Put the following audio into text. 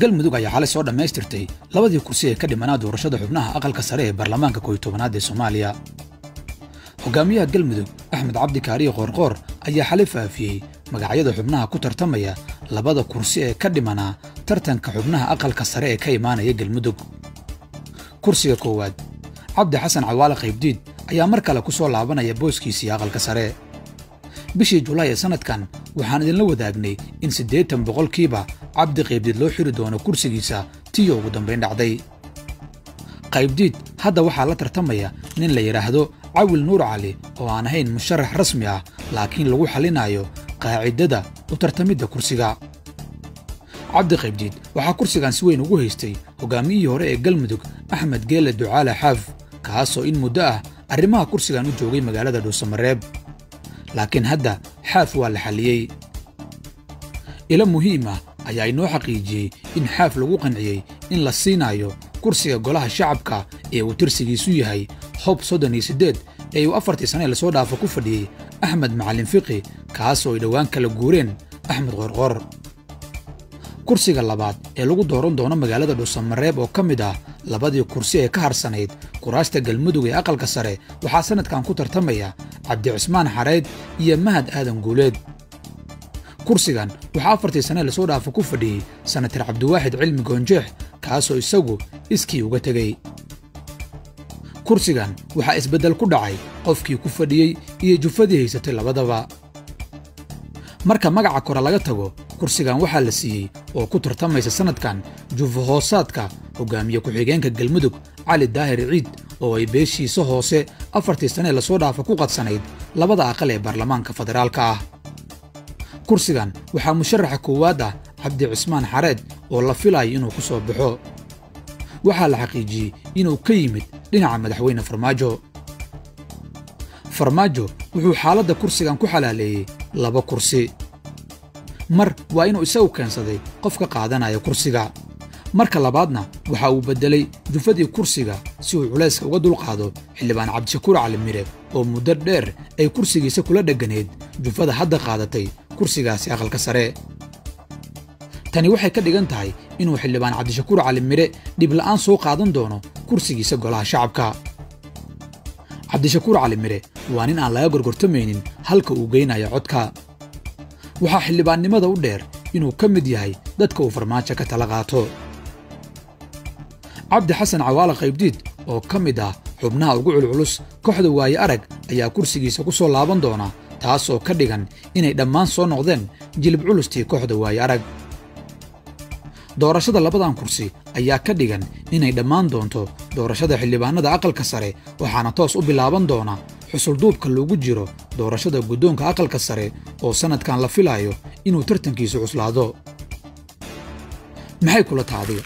Galmudug ayaa xalay soo dhammaystirtay labadii kursi ee ka dhimanaa doorashada xubnaha aqalka sare ee baarlamaanka 11aad ee Soomaaliya. Hogaamiyaha Galmudug Axmed Cabdi Kaariye Qoorqoor ayaa xalay faafiyey magacyada xubnaha ku tartamaya labada kursi ee ka dhimanaa tartanka xubnaha aqalka sare ee ka imaanaya Galmudug. Kursiga koowaad, Cabdi Xasan Cawaale Qaybdiid ayaa mar kale ku soo laabanaya booskiisii aqalka sare. Bishii Julaay ee sanadkan waxaan idinla wadaagnay in 80% Cabdi Qaybdiid loo xiri doono kursigiisa, tiyo ugu dambayn dhacday. Qaybdiid hadda waxaa la tartamaya nin la yidhaahdo Cawil Nuur Cali oo aan ahayn musharax rasmi ah, laakiin lagu xalinayo qaacidada u tartamidda kursiga. Cabdi Qaybdiid waxaa kursigan si weyn ugu haystay hogaamiyihii hore ee Galmudug Axmed Geele Ducaale Xaaf, kaasoo in muddo ah arrimaha kursigan u joogay magaalada Dhuusamareeb. Laakiin hadda Xaaf waa la xalliyey. Ilo muhiim ah ayaa inoo xaqiijiyey in Xaaf lagu qanciyey in la siinayo kursiga golaha shacabka ee uu tirsigiisu yahay Hob 38 ee uu 4tii sane lasoo dhaafo ku fadhiyey Axmed Macalin Fiqi, kaasoo ay dhowaan kala guureen Axmed Qorqor. Kursiga labaad ee lagu dooran doono magaalada Dhuusamareeb oo ka mid ah labadii kursi ee ka harsanayd kuraasta Galmudug ee aqalka sare waxaa sanadkan ku tartamaya Cabdi Cismaan Xareyd iyo Mahad Aadan Guuleed. Kursigan waxaa 4tii sane lasoo dhaafo ku fadhiyey senatar Cabdiwaaxid Cilmi Goonjeex, kaasoo isagu iskii uga tegey. Kursigan waxaa isbeddel ku dhacay qofkii ku fadhiyey iyo jufadii haysatay labadaba. Marka magaca kore laga tago, kursigan waxaa la siiyey oo ku tartamaysa sanadkan jufo hoosaadka hogaamiye ku-xigeenka Galmudug Cali Daahir Ciid oo ay beeshiisa hoose 4tii sane lasoo dhaafa ku qadsanayd labada aqal ee baarlamaanka federaalka ah. Kursigan waxaa musharaxa koowaad ah Cabdi Cismaan Xareed oo la filayo inuu ku soo baxo. Waxaa la xaqiijiyey inuu ka yimid dhinaca madaxweyne Farmaajo. Farmaajo wuxuu xaaladda kursigan ku xalaaleeyey laba kursi. Mar waa inuu isagu keensaday qof ka qaadanaya kursiga. Marka labaadna waxa uu beddelay jufadii kursiga si uu culayska uga dulqaado xildhibaan Cabdishakuur Cali Mire oo muddo dheer ay kursigiisa kula dhegganeyd jufada hadda qaadatay kursigaasi aqalka sare. Tani waxay ka dhigan tahay inuu xildhibaan Cabdishakuur Cali Mire dhibla'aan soo qaadan doono kursigiisa golaha shacabka. Cabdishakuur Cali Mire waa nin aan laga gorgortamaynin halka uu geynayo codka. Waxaa xildhibaannimada u dheer inuu ka mid yahay dadka uu Farmaajo ka tala qaato. Cabdi Xasan Cawaale Qaybdiid oo ka mid ah xubnaha ugu culculus kooxda Waaye Arag ayaa kursigiisa ku soo laaban doona, taasoo ka dhigan inay dhammaan soo noqdeen jilib culustii kooxda Waaye Arag. Doorashada labadan kursi ayaa ka dhigan inay dhammaan doonto doorashada xildhibaanada aqalka sare, waxaana toos u bilaaban doona xusulduubka loogu jiro doorashada guddoonka aqalka sare oo sanadkan la filayo inuu tartankiisu cuslaado. Maxay kula taadiga?